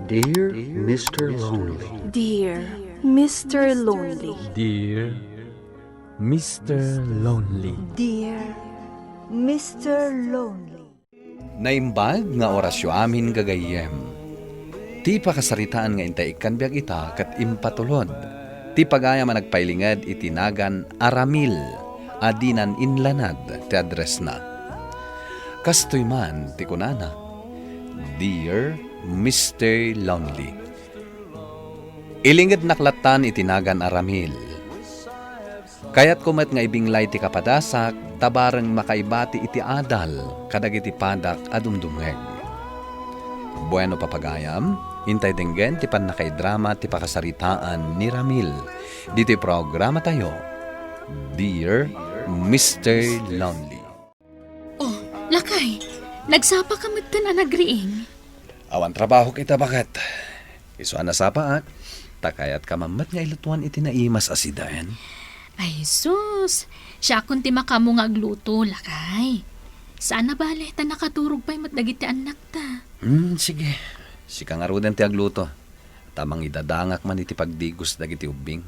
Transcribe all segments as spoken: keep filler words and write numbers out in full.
Dear Mister Lonely. Dear Mister Lonely. Dear Mister Lonely. Dear Mister Lonely. Naimbag nga orasyo amin, gagayyem. Ti pakasaritaan nga intay ikkan biag ita ket impatulod ti pagayam a nagpailinged iti nagan a Ramil a dinan inlanad ti addressna. Kastoy man ti kunana, "Dear Mister Lonely." Ilingednak lattan iti nagan a Ramil. Kayatko met nga ibinglay ti kapadasak ta bareng makaibati iti adal kadagiti padak a dumdumngeg. Bueno, papagayam, intay denggen ti pannakaidrama ti pakasaritaan ni Ramil ditoy programatayo, Dear Mister Lonely. Oh, lakay, nagsapa ka metten a nagriing? Awan trabahok ita, baket. Isu a nasapaak, ta kayatka man met nga ilutuan iti naimas a sidaen. Ay, sus! Siakon ti makaammo nga agluto, lakay. Saan a bale, ta nakaturog pay met dagiti annakta. Hmm, sige. Sika ngaruden ti agluto. Ta mangidadangak man iti pagdigos dagiti ubbing.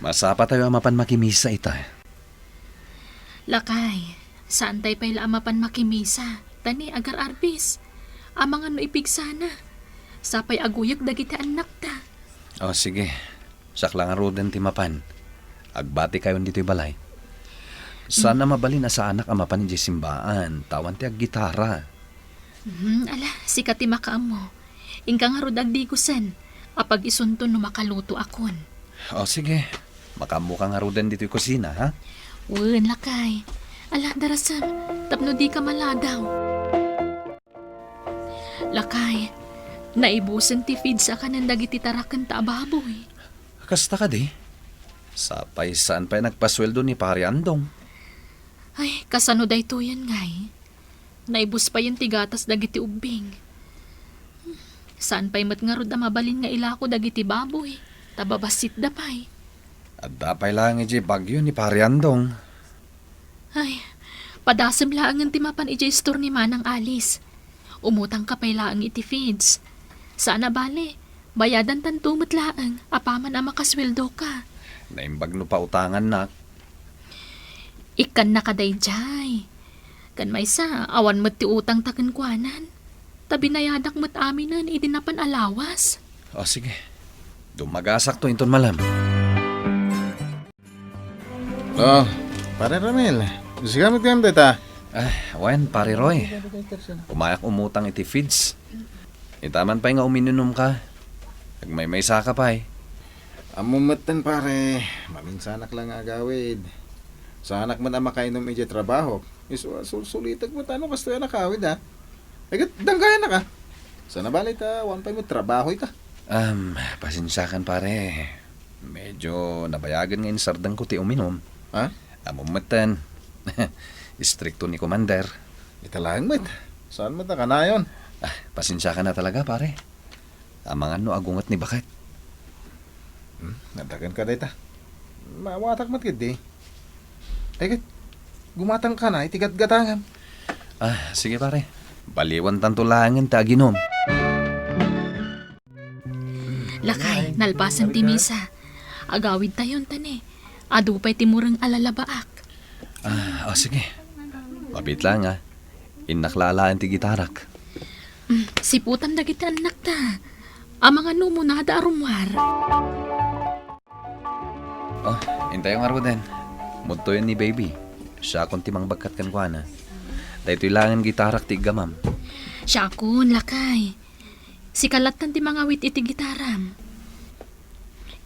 Masapatayo a mapan makimisa ita. Lakay, saantay pay la a mapan makimisa, ta ni agar-arbis. Amangan no ipigsana. Sapay aguyek dagiti annakta. O, sige. Siak la ngaruden ti mapan. Agbatikayon ditoy balay. Saan a mabalin a saanak a mapan idiay simbaan, ta awan ti aggitara. Hmm, ala, sika ti makaammo. Inka ngarud agdigosen. Apag-isunto no makalutoakon. O, sige. Makaammoka ngaruden ditoy kusina, ha? Wen, lakay. Ala, darasem, tapno dika maladaw. Lakay, naibusen ti feeds a kanen dagiti taraken ta a baboy. Kasta kadi? Sapay saan pay nagpasueldo ni Pare Andong. Ay, kasano daytoyen ngay? Naibus payen ti gatas dagiti ubbing. Saan pay met ngarud a mabalin nga ilako dagiti baboy, ta babassitda pay. Adda pay laeng idiay Baguio ni Pare Andong. Ay, padasem laengen ti mapan idiay store ni Manang Alice. Umutangka pay laeng iti feeds. Saan a bale, bayadantanto met laeng apaman a makasueldoka. Naimbag no pautangannak. Ikkannaka daydiay. Ken maysa, awan met ti utangta kenkuanan. Ta binayadak met aminen idi napan a lawas. O, sige. Dumagasakto inton malem. O, Pare Ramil, sika met ngem dayta? Ah, wen, Pare Roy. Umayak umutang iti feeds. Ita man pay nga umininumka. Agmaymaysaka pay. Ammom metten, pare, maminsanak la nga agawid. Saanak met a makainom idiay trabahok. Isu a sulsulitek met no kastoy a nakawid, a. Ay, ket, danggayannak, a. Saan a bale ta, awan pay met trabahoyka. Am, pasensiakan, pare. Medyo nabayagen nga insardengko ti uminom. Ha? Ammom metten. Istrikto ni Commander. Ita laeng met. Saan met a kanayon? Ah, pasensiakan a talaga, pare. Amangan no agunget ni baket. Hmm, nadaken ka dayta. Maawatak met ketdi. Ay ket, gumatangkan iti gatgatangam. Ah, sige, pare. Baliwantanto laengen ti aginom. Lakay, nalpasen ti misa. Agawidtayon ta ni. Adu pay ti mureng a lalabaak. Ah, o, sige. Mabiit laeng, a. Innak la alaen ti gitarak. Mm, siputam dagiti annakta. Amangan no umunada a rummuar. O, intayo ngaruden. Mudtoyen ni baby. Siakon ti mangbagkat kenkuana. Daytoy laengen gitarak ti iggamam. Siakon, lakay. Sika lattan ti mangawit iti gitaram.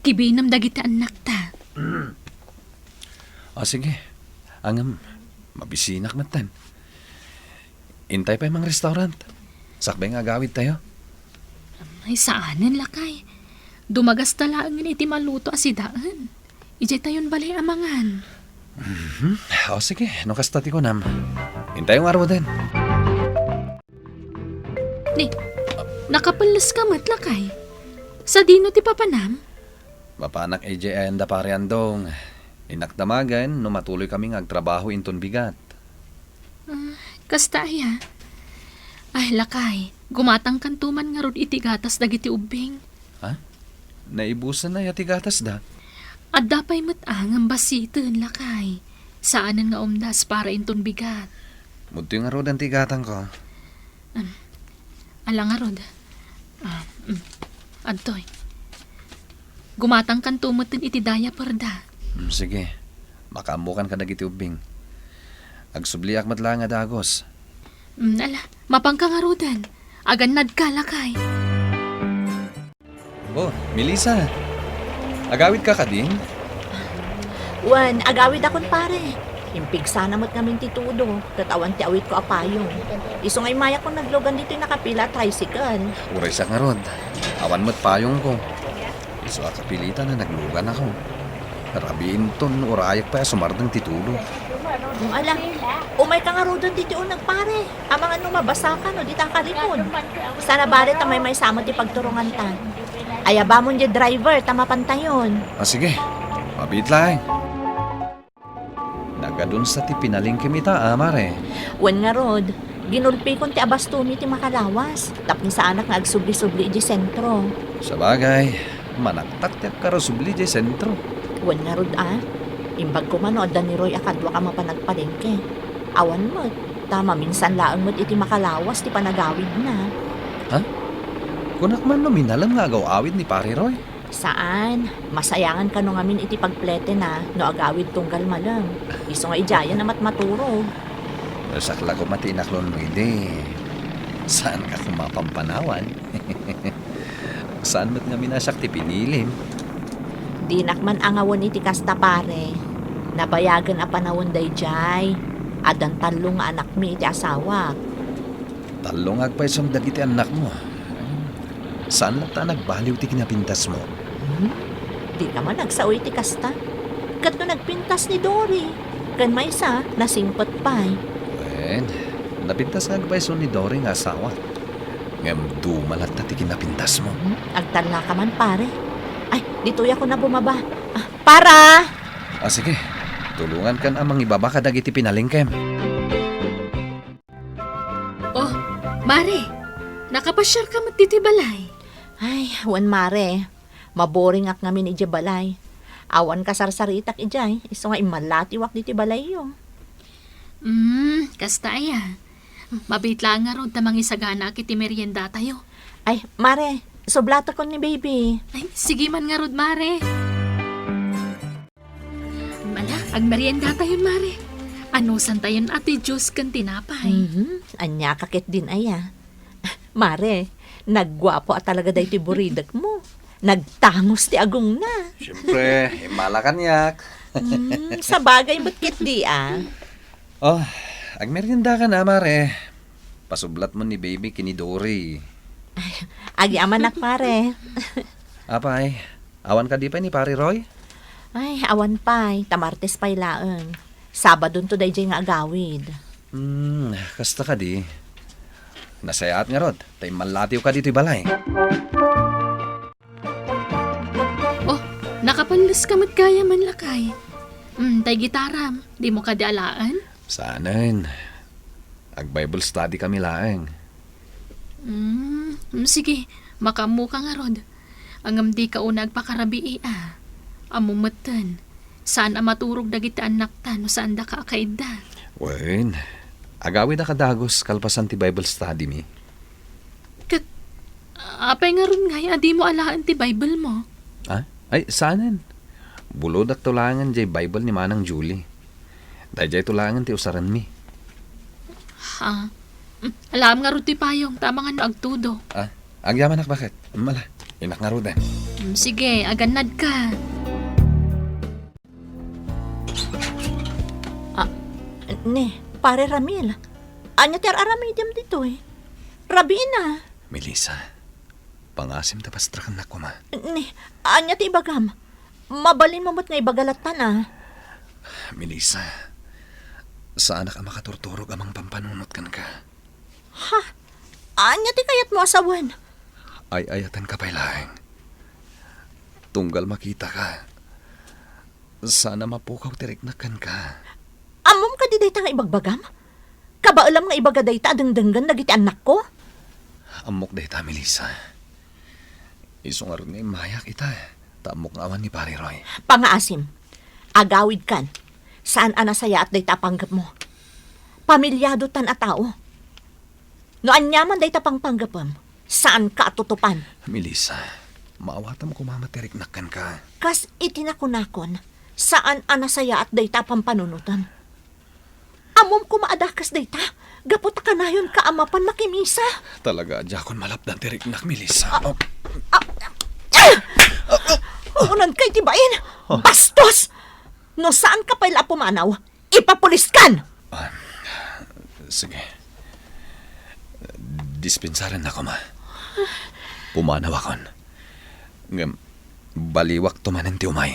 Kibinem dagiti annakta. Ah, sige. Ngem, mabisinak metten. Intay pay mangrestaurant. Sakbay nga agawidtayo. Ay, saanen, lakay. Dumagasta laengen iti maluto a sidaen. Idiay tayon balay a mangan. Mhm. O, sige, no kasta ti kunam. Intayo ngaruden. Ni, nakapelles ka met, lakay. Sadino ti papanam? Mapanak idiay ayan da Pare Andong. Innak damagen no matuloy kami nga agtrabaho inton bigat. Ah, kasta aya? Ay, lakay. Gumatangkanto man ngarud iti gatas dagiti ubbing. Ha? Naibusen aya ti gatasda? Adda pay met a ngem basiten, lakay. Saanen nga umdas para inton bigat. Mudtoy ngaruden ti igatangko. Ala ngarud. Ah, mm. Adtoy. Gumatangkanto metten iti diaperda. Mm, sige. Makaammokan kadagiti ubbing. Agsubliak met laeng a dagus. Mm, ala, mapanka ngaruden. Agannadka, lakay. Oh, Melissa. Agawidka kadin? Wen, agawidakon, pare. Impigsana met ngamin ti tudo, ket awan ti awitko a payong. Isu nga immayakon naglugan ditoy nakapila a tricycle. Uray siak ngarud. Awan met payongko. Isu a kapilitan a nagluganako. Rabiinton no urayek pay a sumardeng ti tudo. Mm, ala, umayka ngaruden ditoy uneg, pare. Amangan no mabasaka no dita karikon. Sana bale ta maymaysa met ti pagturonganta. Ayabamon diay driver ta mapantayon. Ah, sige. Mabiit laeng. Nagadun sa ti pinalengkem ita, a, mare. Wen ngarud, ginulpikon ti abastomi iti makalawas, tapno saanak nga agsubli-subli idiay sentro. Sabagay, manaktak ti agkarusubli idiay sentro. Wen ngarud, a, imbag koma no adda ni Roy a kaduak a mapan agpalengke. Awan met, ta maminsan laeng met iti makalawas ti panagawidna. Ha? Kunak man no minalem nga agaw-awid ni Pare Roy? Saan. Masayangan kano ngamin iti pagpletena no agawid tunggal malem. Isu nga idiayen a matmaturog. No siak la koma ti inaklon mo idi, saanka koma a pampanawan. Saan met ngamin a siak ti pinilim? Dinak man angawen iti kasta, pare. Nabayagen a panawen daydiay. Addan tallo nga anakmi iti asawak. Tallo nga agpayson dagiti annakmo. Saan latta a nagbaliw ti kinapintasmo? Hmm? Dika man agsao iti kasta. Ket no nagpintas ni Dory, ken maysa, nasingpet pay. Wen, napintas nga agpayson ni Dory nga asawa. Ngem duma latta ti kinapintasmo. Hmm? Agtallaka man, pare. Ay, ditoy ako na bumaba. Ah, para! Ah, sige. Tulongankan a mangibaba kadagiti pinalengkem. Oh, mare, nakapasiarka met ditoy balay? Ay, wen, mare. Maboringak ngamin idiay balay. Awan kasarsaritak idiay, isu nga immallatiwak ditoy balayyo. Hmm, kasta aya. Mabiit laeng ngarud ta mangisaganaak iti meriendatayo. Ay, mare, sublatakon ni baby. Ay, sige man ngarud, mare. Ala, agmeriendatayon, mare. Anusantayon a ti juice ken tinapay. Mhm. Ania ka ketdin aya? Mare, nagguapo a talaga daytoy buridekmo. Nagtangos ti agongna. Siyempre, immala kaniak. Hmm, sabagay met ketdi, a. Oh, agmeriendakan a, mare. Pasublatmo ni baby ken ni Dory. Ay, agyamanak, pare. Apay, awan kadi pay ni Pare Roy? Ay, awan pay, ta Martes pay laeng. Sabadonto daydiay nga agawid. Hmm, kasta kadi. Nasayaat ngarud, ta immallatiwka ditoy balay. Oh, nakapalleska met gayam, lakay. Hmm, tay gitaram, dimo kadi alaen? Saanen. Ag-Bible study kami laeng. Hmm, hmm, sige, makaammoka ngarud. Ngem dika una agpakarabii, a. Ammom metten, saan a maturog dagiti annakta no saandaka a kaidda. Wen, agawid a kadagus kalpasan ti Bible study mi. Ket, apay ngarud ngay a dimo alaen ti Bible mo? Ah? Ay, saanen. Bulodakto laengen diay Bible ni Manang Julie. Daydiayto laengen ti usarenmi. Ha? Mm, alaem ngarud ti payong, ta amangan no agtudo. Ah, agyamanak baket. Mala, inak ngaruden. Mm, sige, agannadka. Ah, ne, Pare Ramil. Ania ti ar-aramidem ditoy? Rabii na. Melissa, pangasim ta pastrakannak koma. Ne, ania ti ibagam? Mabalinmo met nga ibaga lattan, a. Melissa, saanak a makaturturog a mangpampanunot kenka. Ha? Ania ti kayatmo a sawen? Ay-ayatenka pay laeng. Tunggal makitaka, saan a mapukaw ti riknak kenka. Ammom kadi dayta nga ibagbagam? Kabaelam nga ibaga dayta a dengdenggen dagiti annakko? Ammok dayta, Melissa. Isu ngarud nga immayak ita, ta ammok nga awan ni Pare Roy. Pangaasim, agawidkan. Saan a nasayaat dayta a panggepmo. Pamiliadotan a tao. No aniaman dayta pangpanggepem, saanka a tutupan. Melissa, maawatam koma met ti riknak kenka. Kas iti nakunakon, saan a nasayaat dayta a pampanunotem. Ammom koma a dakes dayta, gapu ta kanayonka a mapan makimisa. Talaga a diakon malapdan ti riknak, Melissa. Ah, ah, ah, ah! Unonka iti bain! Ah. Bastos! No saanka pay la a pumanaw, ipapuliskan! Ah, sige. Dispensarennaka koma. Pumanawakon. Ngem, baliwakto manen ti umay.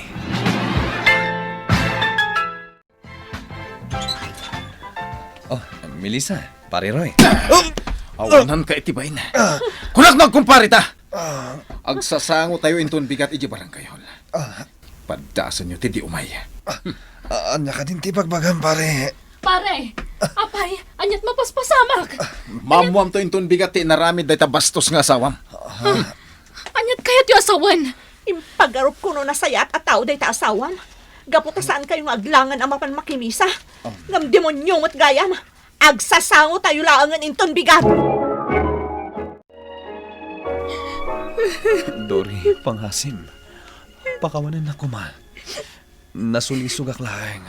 Oh, Melissa, Pare Roy. Awananka iti bain. Kunak no agkumpare ta! Agsasangotayo inton bigat iti barangay hall. Paddasenyo ti di umay. Ah, ania kadin ti bagbagam, pare? Pare, apay, aniat mapaspasamak? Maammoamto inton bigat ti inaramid dayta bastos nga asawam. Aniat kayat ti asawen? Impagarup kuno nasayaat a tao dayta asawam. Gapu ta saankayo nga aglangan a mapan makimisa. Ngem demonio met gayam. Agsasangotayo laengen inton bigat. Dori, pangaasim. Pakawanennak koma. Nasulisogak laeng.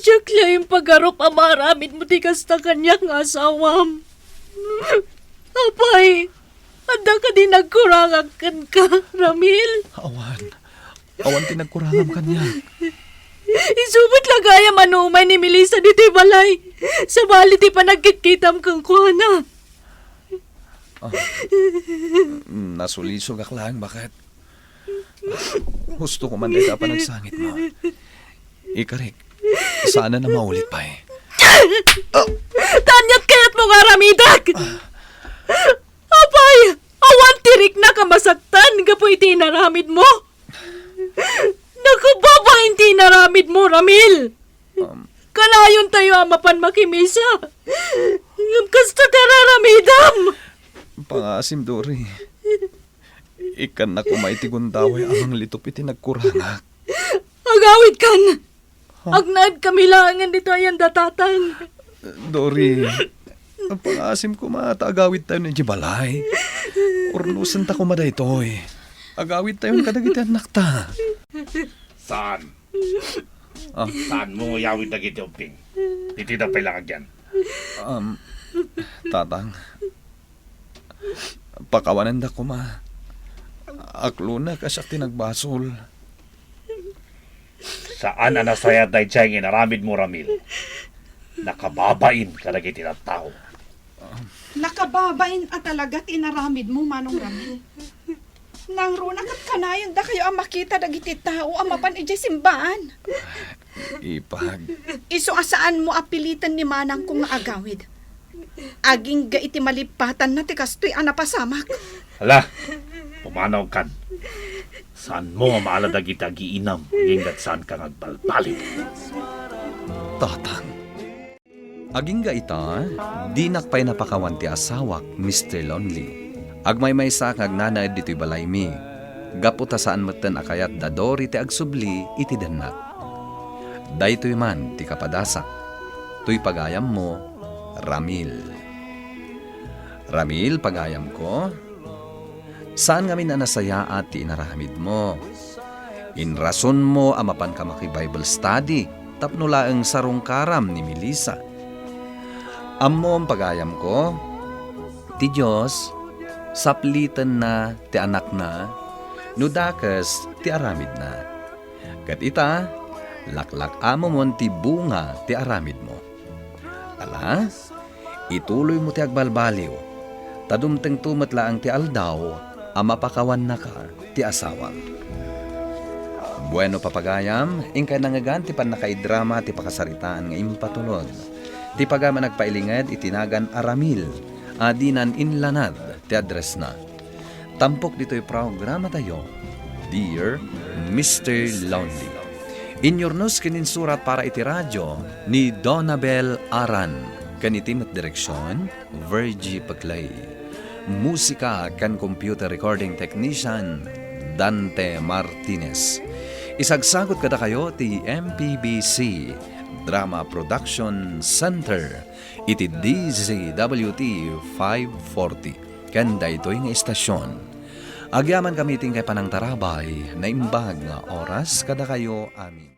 Diak la impagarup a maaramidmo ti kasta kaniak nga asawam. Apay, adda kadi nagkurangak kenka, Ramil? Awan. Awan ti nagkurangam kaniak. Isu met la gayam a no umay ni Melissa ditoy balay, sabali ti panagkitkitam kenkuana. Ah, nasulisogak laeng baket. Husto ko man dayta a panagsangitmo. Ikarik, saanen a maulit pay. Ta aniat kayatmo nga aramidak? Apay, awan ti riknak a masaktan gapu iti inaramidmo? Nakababain ti inaramidmo, Ramil. Um, Kanayontayo a mapan makimisa. Ngem kasta ti araramidam. Pangaasim, Dori. Ikkannak koma iti gundaway a manglitup iti nagkurangak. Agawidkan! Ha? Agnaedkami laengen ditoy a yanda, Tatang. Dori, pangaasim koma ta agawidtayon idiay balay. Urnosenta koma daytoy. Agawidtayon kadagiti annakta. Saan? Ah. Saanmo nga iyawid dagiti ubbing? Ditoy da pay la agyan. Um, Tatang, pakawanendak koma. Aklonek a siak ti nagbasol. Saan a nasayaat daydiay nga inaramidmo, Ramil. Nakababain kadagiti tattao. Nakababain a talaga ti inaramidmo, Manong Ramil. Nangruna ket kanayon dakayo a makita dagiti tao a mapan idiay simbaan. Ipag. Isu a saanmo a piliten ni manangko nga agawid. Agingga iti malippatanna ti kastoy a napasamak. Hala, pumanawkan. Saanmo a maala dagiti agiinam, agingga saanka nga agbalbaliw. Tatang. Agingga ita, dinak pay napakawan ti asawak, Mister Lonely. Agmaymaysaak nga agnanaed ditoy balaymi, gapu ta saan metten a kayat da Dori ti agsubli iti dennak. Daytoy man ti kapadasak. Toy pagayammo, Ramil. Ramil, pagayamko, saan ngamin a nasayaat ti inaramidmo. Inrasonmo a mapanka maki-Bible study tapno laeng sarungkaram ni Melissa. Ammom, pagayamko, ti Dios, saplitenna ti anakna no dakes ti aramidna. Ket ita, laklak-amomon ti bunga ti aramidmo. Ala, ituloymo ti agbalbaliw, ta dumtengto met laeng ti aldaw a mapakawannaka ti asawam. Bueno, papagayam, inkay nangngegan ti pannakaidrama ti pakasaritaan nga impatulod. Ti pagayam a nagpailinged iti nagan a Ramil a dinan inlanad ti addressna. Tampok ditoy programatayo, Dear Mister Lonely. Inyurnos ken insurat para iti radio ni Donabel Aran, ken iti met direksion, Virgie Peclay. Musika ken Computer Recording Technician, Dante Martinez. Isagsagut kadakayo ti M P B C Drama Production Center iti D Z W T five forty ken daytoy nga istasyon. Agyamankami ti inkay panangtarabay, naimbag nga oras kadakayo amin.